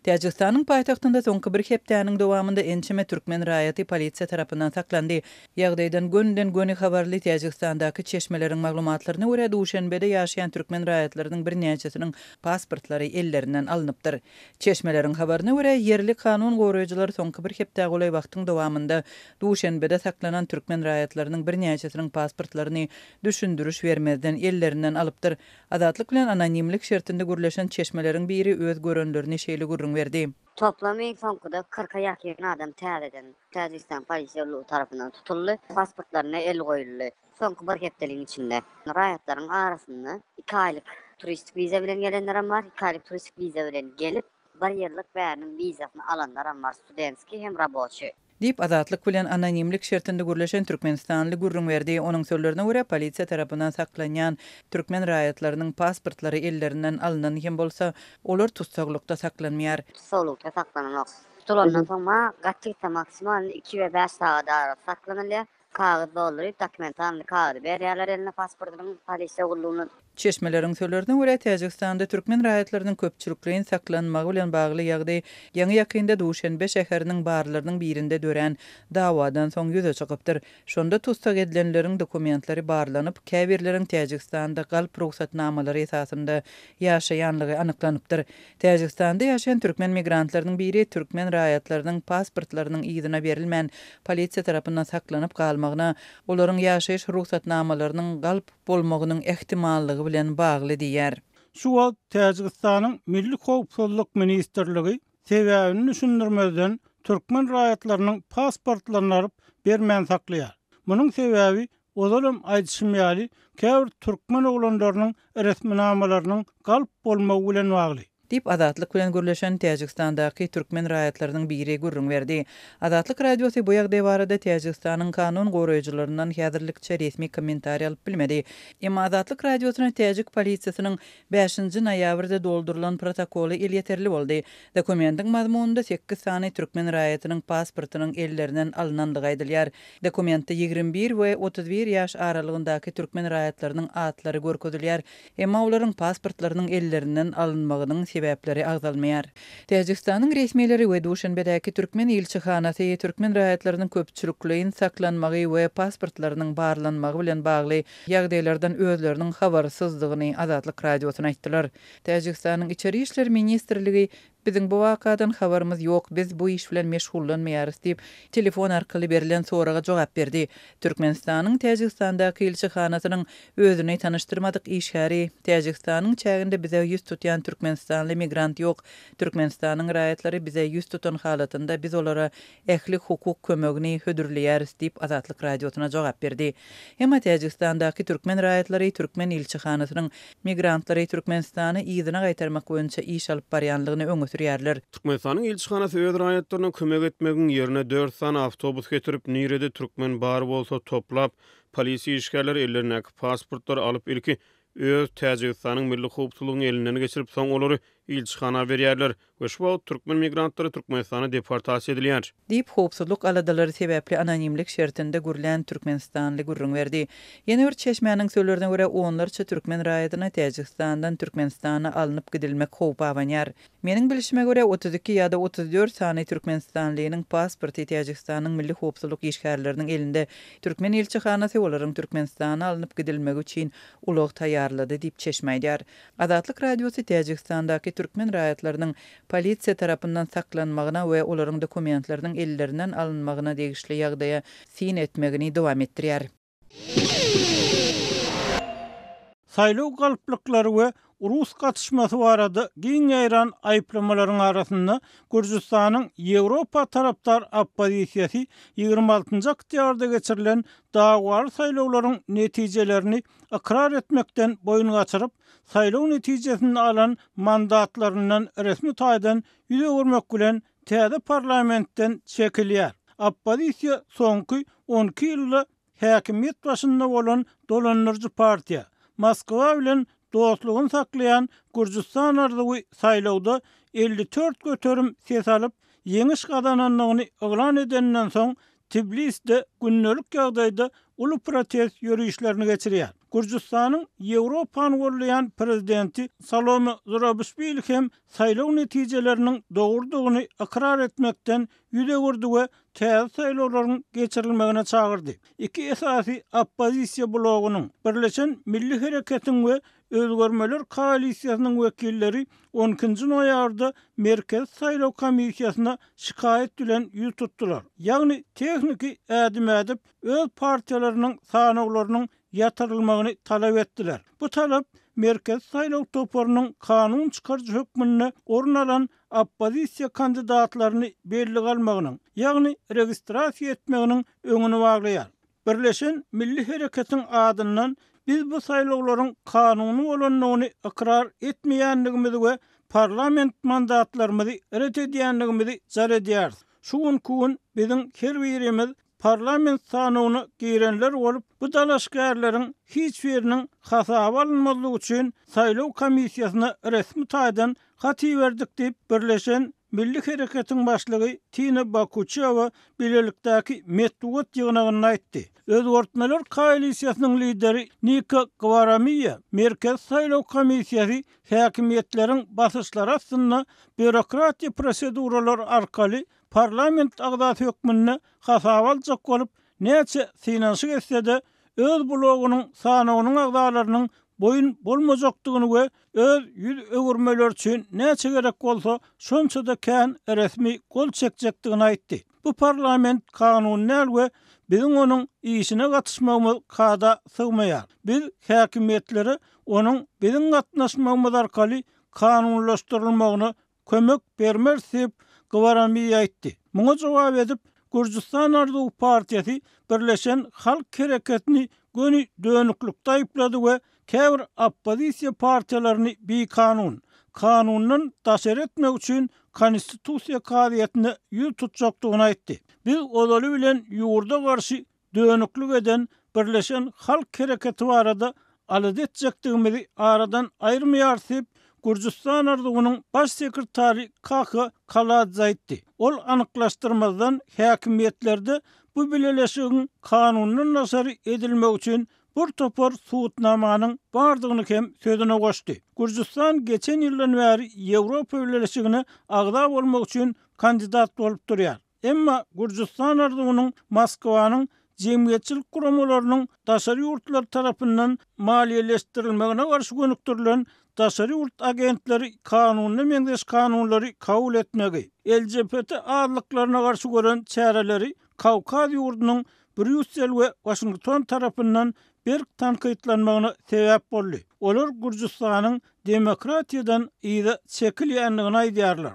Täjigistanyň paýtagtynda soňky bir hepdäniň dowamynda ençeme türkmen raýaty polisiýa tarapyndan saklandy. Ýagdaýdan gönüden-göni habarly Täjigistandaky çeşmeleriň maglumatlaryna görä, Duşenbede ýaşaýan türkmen raýatlarynyň birnäçesiniň pasportlary ellerinden alnypdyr. Çeşmeleriň habaryna görä, ýerli kanun goraýjylar soňky bir hepdä golaý wagtyň dowamynda Duşenbede saklanan türkmen raýatlarynyň birnäçesiniň pasportlaryny düşündiriş bermezden ellerinden alypdyr. Azatlyk bilen anonimlik şertinde gürleşen çeşmeleriň biri öz görenlerini şeýle gürrüň berdi. Toplamy soňkuda kyrka ýakyn adam täzeden Täjigistan polisiýa gullugy tarapyndan tutuldy, pasportlaryna el goýuldy. Soňky bir hepdeligiň içinde raýatlaryň arasynda iki aýlyk turistik wiza bilen gelenlerem bar, iki aýlyk turistik wiza bilen gelip, bir ýyllyk bäriniň wizasyny alanlaram bar, studenskiý hem raboçiý. Diýip, Azatlyk bilen anonimlik şertinde gürleşen türkmenistanly gürrüň berdi. Onuň sözlerine görä, polisiýa tarapyndan saklanýan türkmen raýatlarynyň pasportlary ellerinden alnan hem bolsa, olar tussaglykda saklanmaýar. Tussaglykda saklananok. Tutulandan soň ma gaty gitse maksimalny iki we bäş sagat arasy saklanylýar. Kagyz dolduryp, dokumentalnyý kagyzy berýärler eline pasportynyň polisiýa gullugyna. Çeşmeleriň sözlerine görä, Täjigistanda türkmen raýatlarynyň köpçülikleýin saklanmagy bilen bagly ýagdaý ýaňy-ýakynda Duşenbe şäheriniň barlarynyň birinde dörän dawadan soň ýüze çykypdyr. Şonda tussag edilenleriň dokumentleri barlanyp, käbirleriň Täjigistanda galp rugsatnamalary esasynda ýaşaýanlygy anyklanypdyr. Täjigistanda ýaşaýan türkmen migrantlarynyň biri türkmen raýatlarynyň pasportlarynyň yzyna berilmän, polisiýa tarapyndan saklanyp galmagyna olaryň ýaşaýyş rugsatnamalarynyň galp bolmagynyň ähtimallygy bilen bagly diýýär. Şu wagt Täjigistanyň Milli howpsuzlyk ministrligi sebäbini düşündirmezden türkmen raýatlarynyň pasportlaryny alyp bermän saklaýar. Munuň sebäbi Ozalam aýdyşym ýaly, käbir türkmen oglanlarynyň resminamalarynyň galp bolmagy bilen bagly. Diýip, Azatlyk bilen gürleşen Täjigistandaky türkmen raýatlarynyň biri gürrüň berdi. Azatlyk Radiosy bu ýagdaý barada Täjigistanyň kanun goraýjylaryndan häzirlikçe resmi kommentariý alyp bilmedi. Emma Azatlyk Radiosyna täjik polisiýasynyň bäşinji noýabrda doldurylan protokoly elýeterli boldy. Dokumentiň mazmunynda sekiz sany türkmen raýatynyň pasportynyň ellerinden alynandygy aýdylýar. Dokumentde 21 we 31 ýaş aralygyndaky türkmen raýatlarynyň atlary görkezilýär, emma olaryň pasportlarynyň ellerinden alynmagynyň sebäpleri agzalmaýar. Täjigistanyň resmileri we Duşenbedäki türkmen ilçihanasy türkmen raýatlarynyň köpçülikleýin saklanmagy we pasportlarynyň barlanmagy bilen bagly ýagdaýlardan özleriniň habarsyzdygyny Azatlyk Radiosyna aýtdylar. Täjigistanyň Içeri işler ministrligi Biziň bu wakadan habarymyz ýok, biz bu iş bilen meşgullanmaýarys diýip, telefon arkaly berlen soraga jogap berdi. Türkmenistanyň Täjigistandaky ilçihanasynyň özüni tanyşdyrmadyk işgäri, Täjigistanyň çäginde bize ýüz tutýan türkmenistanly migrant ýok. Türkmenistanyň raýatlary bize ýüz tutan halatynda biz olara ähli hukuk kömegini hödürleýäris diýip, Azatlyk Radiosyna jogap berdi. Emma Täjigistandaky türkmen raýatlary türkmen ilçihanasynyň migrantlary Türkmenistana yzyna gaýtarmak boýunça iş alyp barýanlygyny öňe sürýärler. Türkmenistanyň ilçihanasy öz raýatlaryna kömek etmegiň ýerine dört sany awtobus getirip, nirede türkmen bar bolsa toplap, polisiýa işgärleri ellerindäki pasportlary alyp ilki öz Täjigistanyň milli howpsuzlygyň elinden geçirip soň olary ilçihana berýärler we şu wagt türkmen migrantlary Türkmenistana deportasiýa edilýär. Diýip, howpsuzlyk aladalary sebäpli anonimlik şertinde gürlän türkmenistanly gürrüň berdi. Ýene bir çeşmäniň sözlerine görä, onlarça türkmen raýatyna Täjigistandan Türkmenistana alnyp gidilmek howpy abanýar. Meniň bilşime görä, 32 ýa-da 34 sany türkmenistanlynyň pasporty Täjigistanyň milli howpsuzlyk işgärleriniň elinde. Türkmen ilçihanasy olaryň Türkmenistana alnyp gidilmegi üçin ulag taýýarlady diýip, çeşme aýdýar. Azatlyk Radiosy Täjigistandaky türkmen raýatlarynyň polisiýa tarapyndan saklanmagyna we olaryň dokumentleriniň ellerinden alynmagyna degişli ýagdaýa syn etmegini dowam etdirýär. Saýlaw galplyklary we rus gatyşmasy barada giň ýaýran aýyplamalaryň arasynda Gürjüstanyň Ýewropa tarapdar oppozisiýasy 26-njy oktýabrda geçirilen dawaly saýlawlaryň netijelerini ykrar etmekden boýun gaçyryp, saýlaw netijesinde alan mandatlaryndan resmi taýdan ýüz öwürmek bilen täze parlamentden çekilýär. Oppozisiýa soňky 12 ýylda häkimiýet başynda bolan dolandyryjy partiýa, Moskwa bilen dostlugyny saklaýan Gürjüstan arzuwy saýlawda 54% ses alyp, ýeňiş gazanandygyny yglan edeninden soň Tbiliside gündelik ýagdaýda uly protest ýörişlerini geçirýär. Gürjüstanyň Ýewropany goldaýan prezidenti Salome Zurabişwili hem saýlaw netijeleriniň dogrudygyny ykrar etmekden ýüz öwürdi we täze saýlawlaryň geçirilmegine çagyrdy. Iki esasy oppozisiýa blogunyň, Birleşen Milli Hereketiň we Özgermeler koalisiýasynyň wekilleri on ikinji noýabrda Merkezi saýlaw komissiýasyna şikaýat bilen ýüz tutdular. Ýagny tehniki ädim ädip, öz partiýalarynyň sanawlarynyň ýatyrylmagyny talap etdiler. Bu talap Merkezi saýlaw toparynyň kanun çykaryjy hökmünde orun alan oppozisiýa kandidatlaryny bellige almagynyň, ýagny registrasiýa etmeginiň öňüni baglaýar. Birleşen Milli Hereketiň adyndan biz bu saýlawlaryň kanuny bolandygyny ykrar etmeýändigimizi we parlament mandatlarymyzy ret edýändigimizi jar edýäris. Şu günki gün biziň her birimiz parlament sanawyna girenler bolup, bu dalaşgärleriň hiç biriniň hasaba alynmazlygy üçin saýlaw komissiýasyna resmi taýdan hat iberdik diýip, Birleşen Milli Hereketiň başlygy Tina Bakuçewa bilelikdäki metbugat ýygnagynda aýtdy. Özgertmeler koalisiýasynyň lideri Nika Gwaramiýa Merkezi saýlaw komissiýasy häkimiýetleriň basyşlary astynda býurokratiýa proseduralary arkaly parlament agzasy hökmünde hasaba aljak bolup näçe synanyşyk etse-de, öz blogunyň sanawynyň agzalarynyň boýun bolmajakdygyny we öz ýüz öwürmeleri üçin näçe gerek bolsa, şonça-da kän resmi gol çekjekdigini aýtdy. Bu parlament kanuny däl we biziň onuň işine gatyşmagymyz kada sygmaýar. Biz häkimiýetlere onuň biziň gatnaşmagymyz arkaly kanunylaşdyrylmagyna kömek bermeris diýip, Gwaramiýa aýtdy. Muňa jogap edip, Gürjüstan arzuwy partiýasy Birleşen halk hereketini göni dönüklikde aýyplady we käbir oppozisiýa partiýalaryny bikanun, kanundan daşary etmek üçin Konstitusiýa kazyýetine ýüz tutjakdygyny aýtdy. Biz ozaly bilen ýurda garşy dönüklik eden Birleşen halk hereketi barada alada etjekdigimizi aradan aýyrmaýarys diýip, Gürjüstan arzuwynyň baş sekretary Kaka Kaladze aýtdy. Ol anyklaşdyrmazdan häkimiýetlerde bu bileleşigiň kanundan daşary edilmegi üçin bir topar subutnamanyň bardygyny hem sözüne goşdy. Gürjüstan geçen ýyldan bäri Ýewropa Bileleşigine agza bolmak üçin kandidat bolup durýar. Emma Gürjüstan arzuwynyň Moskwanyň jemgyýetçilik guramalarynyň daşary ýurtlar tarapyndan maliýeleşdirilmegine garşy gönükdirilen daşary ýurt agentleri kanunyna meňzeş kanunlary kabul etmegi, LGBT azlyklaryna garşy gören çäreleri Kawkaz ýurdunyň Brýussel we Waşington tarapyndan berk tankytlanmagyna sebäp boldy. Olar Gürjüstanyň demokratiýadan yza çekilýändigini aýdýarlar.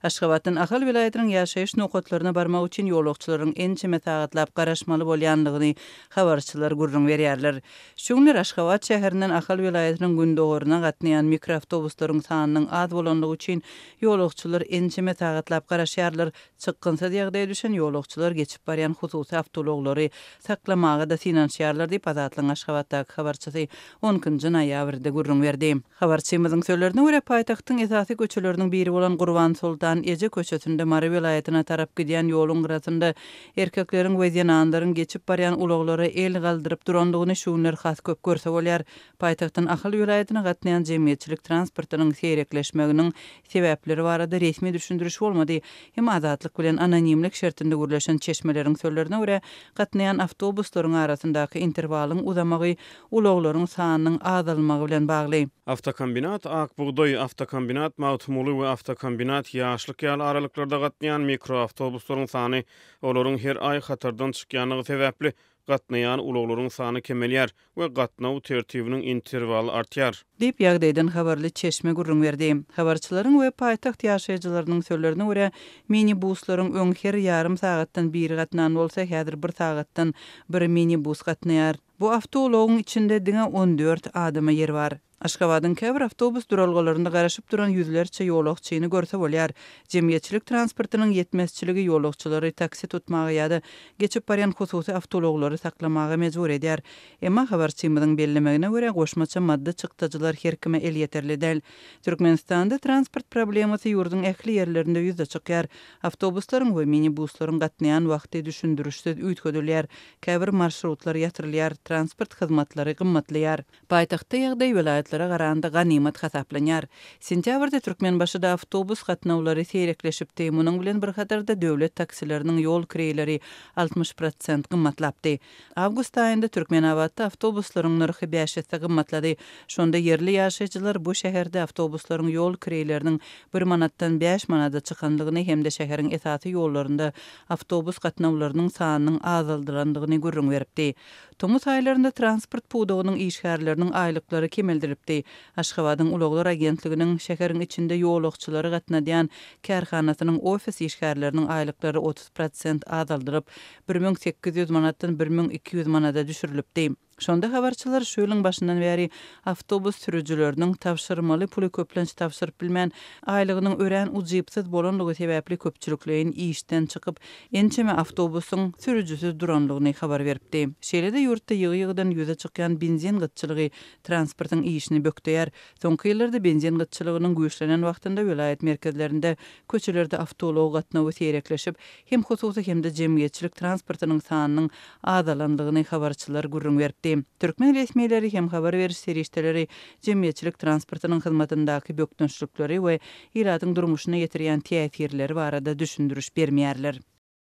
Aşgabatdan Ahal welaýatynyň ýaşaýyş nokatlaryna barmak üçin ýolagçylaryň ençeme sagatlap garaşmaly bolýandygyny habarçylar gürrüň berýärler. Şu günler Aşgabat şäherinden Ahal welaýatynyň gündogaryna gatnaýan mikroawtobuslaryň sanynyň az bolanlygy üçin ýolagçylar ençeme sagatlap garaşýarlar. Çykgynsyz ýagdaýa düşen ýolagçylar geçip barýan hususy awtoulaglary saklamaga-da synanyşýarlar diýip, Azatlygyň Aşgabatdaky habarçysy on ikinji noýabrda gürrüň berdi. Habarçymyzyň sözlerine görä, paýtagtyň esasy köçeleriniň biri bolan Gurbansoltan eje köçesinde Mary welaýatyna tarap gidýän ýoluň gyrasynda erkekleriň we zenanlaryň geçip barýan ulaglara el galdyryp durandygyny şu günler has köp görse bolýar. Paýtagtdan Ahal welaýatyna gatnaýan jemgyýetçilik transportynyň seýrekleşmeginiň sebäpleri barada resmi düşündiriş bolmady. Hem Azatlyk bilen anonimlik şertinde gürleşen çeşmeleriň sözlerine görä, gatnaýan awtobuslaryň arasyndaky interwalyň uzamagy ulaglaryň sanynyň azalmagy bilen bagly. Awtokombinat Ak bugdaý, Awtokombinat Magtymguly we Awtokombinat Ýaşlyk ýaly aralyklarda gatnaýan mikroawtobuslaryň sany olaryň her aý hatardan çykýandygy sebäpli gatnaýan ulaglaryň sany kemelýär we gatnaw tertibiniň interwaly artýar. Diýip, ýagdaýdan habarly çeşme gürrüň berdi. Habarçylaryň we paýtagt ýaşaýjylarynyň sözlerine görä, minibuslaryň öň her ýarym sagatdan biri gatnan bolsa, häzir bir sagatdan bir minibus gatnaýar. Bu awtoulagyň içinde diňe on dört adama ýer bar. Aşgabadyň käbir awtobus duralgalarynda garaşyp duran ýüzlerçe ýolagçyny görse bolýar. Jemgyýetçilik transportynyň ýetmezçiligi ýolagçylary taksi tutmaga ýa-da geçip barýan hususy awtoulaglary saklamaga mejbur edýär. Emma habarçymyzyň bellemegine görä, goşmaça maddy çykdajylar her kime elýeterli däl. Türkmenistanda transport problemasy ýurduň ähli ýerlerinde ýüze çykýar. Awtobuslaryň we minibuslaryň gatnaýan wagty düşündirişsiz üýtgedilýär, käbir marşrutlar ýatyrylýar, transport hyzmatlary gymmatlaýar. Paýtagtda ýagdaý welaýatlara garanda ganymat hasaplanýar. Sentýabrda Türkmenbaşyda awtobus gatnawlary seýrekleşipdi, munuň bilen bir hatarda döwlet taksileriniň ýol kireýleri 60 prosent gymmatlapdy. Awgust aýynda Türkmenabatda awtobuslaryň nyrhy bäş esse gymmatlady. Şonda ýerli ýaşaýjylar bu şäherde awtobuslaryň ýol kireýleriniň bir manatdan bäş manada çykandygyny hem-de şäheriň esasy ýollarynda awtobus gatnawlarynyň sanynyň azaldylandygyny gürrüň beripdi. Tomus aýlarynda transport pudagynyň işgärleriniň aýlyklary kemeldilipdi. Aşgabadyň ulaglar agentliginiň şäheriň içinde ýolagçylary gatnadýan kärhanasynyň ofis işgärleriniň aýlyklary 30 prosent azaldylyp, 1800 manatdan 1200 manada düşürilipdi. Şonda habarçylar şu ýylyň başyndan bäri awtobus sürüjileriniň tabşyrmaly puly köplenç tabşyryp bilmän, aýlygynyň örän ujypsyz bolanlygy sebäpli köpçülikleýin işden çykyp, ençeme awtobusyň sürüjisiz duranlygyny habar beripdi. Şeýle-de ýurtda ýygy-ýygydan ýüze çykýan benzin gytçylygy transportyň işini bökdeýär. Soňky ýyllarda benzin gytçylygynyň güýçlenen wagtynda welaýat merkezlerinde köçelerde awtoulag gatnawy seýrekleşip, hem hususy hem-de jemgyýetçilik transportynyň sanynyň azalanlygyny habarçylar gürrüň beripdi. Türkmen resmileri hem habar beriş serişdeleri jemgyýetçilik transportynyň hyzmatyndaky bökdençlikleri we ilatyň durmuşyna ýetirýän täsirleri barada düşündiriş bermeýärler.